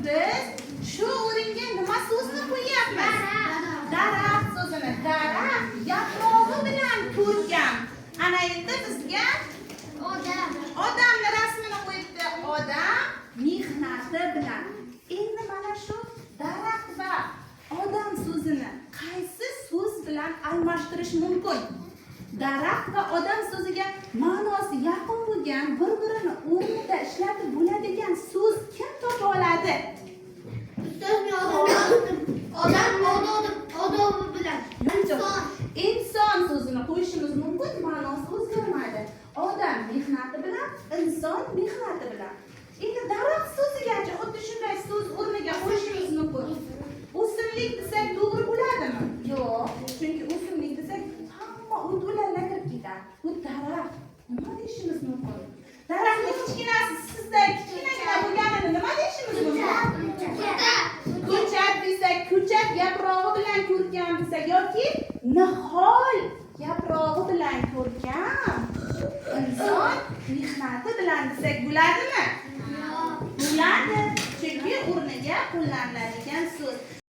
Biz shu o'ringa nima so'zni qo'yyapmiz? Daraxt so'zini. Daraxt yaprog'i bilan ko'rkam. Ana endi bizga Odam. Odamni rasmini qo'yibdi. Odam mehnati bilan. Endi mana shu daraxt va odam so'zini qaysi so'z bilan almashtirish mumkin? Daraxt va odam so'ziga ma'nosi yaqin bo'lgan, bir birini o'rnida ishlatib bo'ladigan so'z kim topa oladi? Ustoz, men odam. Odam odobi bilan. Inson. Inson so'zini qo'yishimiz mumkin, ma'nosi o'zgarmaydi. Odam mehnati bilan, inson mehnati bilan. Endi daraxt so'zigacha xuddi shunday so'z o'rniga qo'yishimiz mumkin. O'simlik desak, to'g'ri bo'ladimi? Yo'q, chunki o'simlik desak, hamma o't o'lanlar kirib ketadi. Bu daraxt. Nima deyishimiz mumkin? Daraxtni kichkinasi sizday kichkinagina bo'lganini nima deyishimiz mumkin? Ko'chat desak, ko'chat yaprog'i bilan ko'rkam desak yoki nihol yaprog'i bilan ko'rkam, inson mehnati bilan desak bo'ladimi? Bo'ladi, chunki o'rniga qo'llaniladigan so'z.